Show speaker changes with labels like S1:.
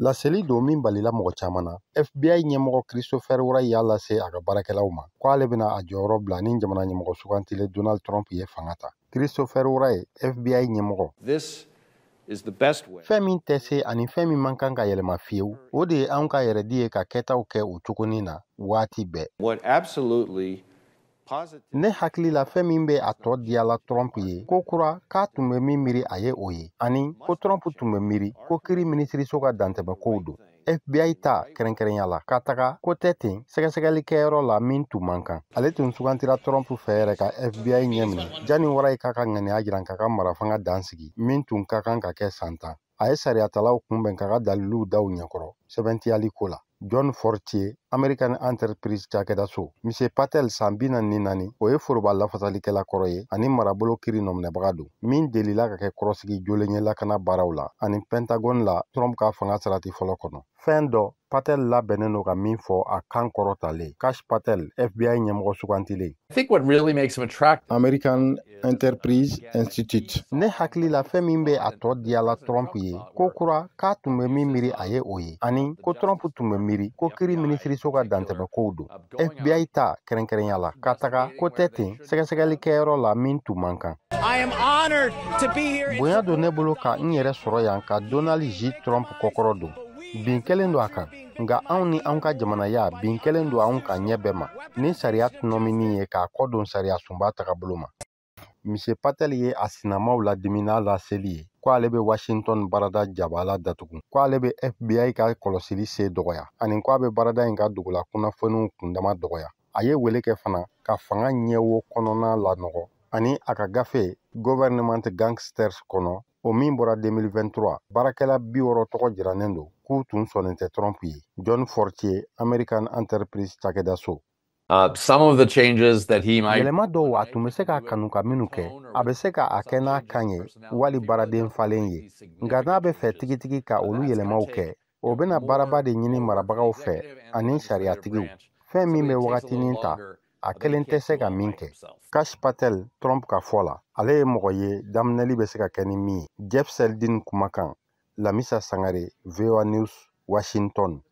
S1: Laseli don min balila mɔgɔ caman na. FBI ɲɛmɔgɔ Christopher Wray y'a lase a ka baarakɛlaw ma ko ale bɛna a jɔyɔrɔ bila ni jamana ɲɛmɔgɔ sugantilen Donald Trump ye fanga ta. Christopher Wray, FBI ɲɛmɔgɔ.
S2: This is the best way.
S1: Fɛn min tɛ se ani fɛn min man kan ka yɛlɛma fiyewu, o de ye anw ka yɛrɛdi ye ka kɛtaw kɛ o cogonin na waati bɛɛ.
S2: What absolutely positive
S1: Ne hakili la, fɛn min bɛ a tɔ diyala Trump ye ko kura, k'a tun bɛ min miiri, a ye o ye, ani ko Trump tun bɛ miiri ko kiri minisiriso ka dantɛmɛ kow don, FBI ta kɛrɛnkɛrɛnya la, ka taga ko tɛ ten sɛgɛsɛgɛlikɛyɔrɔ la min tun man kan. Ale tun sugantira Trump fɛ yɛrɛ ka FBI ɲɛminɛ janni Wray k'a ka ŋaniya jira k'a ka marafanga dan sigi min tun ka kan ka kɛ san 10. A ye sariyatalaw kunbɛn k'a ka daliluw da u ɲɛkɔrɔ sɛbɛntiyali ko la. John Fortier, American Enterprise cakɛdaso. Monsieur Patel, san 44, o ye foroba lafasalikɛla kɔrɔ ye ani marabolo kiri nɔminɛbaga don min delila ka kɛ kɔrɔsigi jolen ye lakana baaraw la ani Pentagone la Trump ka fanga sarati fɔlɔ kɔnɔ. Fɛn dɔ Patel labɛnnen don ka min fɔ a kan kɔrɔtalen. Kash Patel, FBI ɲɛmɔgɔ sugantilen.
S3: I think what really makes him attractive
S1: American Enterprise Institute. Ne hakili la, fɛn min bɛ a tɔ diyala Trump ye ko kura, k'a tun bɛ min miiri, a ye o ye, ani ko Trump tun bɛ miiri ko kiri minisiriso ka dantɛmɛ kow don, FBI ta kɛrɛnkɛrɛnya la, ka taga ko tɛ ten sɛgɛsɛgɛlikɛyɔrɔ la min tun man kan.
S4: I am honored to be here.
S1: Bonya don ne bolo ka n yɛrɛ sɔrɔ yan ka Donald J. Trump kɔkɔrɔ don. Bin kɛlen don a kan, nka anw ni anw ka jamanaya, bin kɛlen don anw ka ɲɛ bɛɛ ma ni sariya tɔnɔmini ye k'a kɔ don sariya sunba tagabolo ma. Monsieur Patel ye a sinamaw ladimi n'a laseli ye ko ale bɛ Washington baarada jabala datugu, ko ale bɛ FBI ka kɔlɔsili se dɔgɔya, ani ko a bɛ baarada in ka dugula kunnafoniw kundama dɔgɔya. A ye wele kɛ fana ka fanga ɲɛwo kɔnɔna lanɔgɔ, ani a ka gafe Government Gangsters kɔnɔ, o min bɔra 2023, baarakɛla 60 tɔgɔ jirannen don k'u tun sɔnnen tɛ Trump ye. John Fortier, American Enterprise cakɛdaso.
S3: Some of the changes that he might
S1: Yɛlɛma dɔw a tun bɛ se k'a kanu ka minnu kɛ, a bɛ se ka a kɛ n'a kan ye wali baaraden falen ye, nka n'a bɛ fɛ tigitigi ka olu yɛlɛmaw kɛ, o bɛna baaraba de ɲini marabagaw fɛ ani sariyatigiw, fɛn min bɛ wagatinin ta, a kelen tɛ se ka min kɛ. Kash Patel, Trump ka fɔ la, ale ye mɔgɔ ye daminɛli bɛ se ka kɛ ni min ye. Jeff Seldin kumakan. Lamisa Sangare, VOA News, Washington.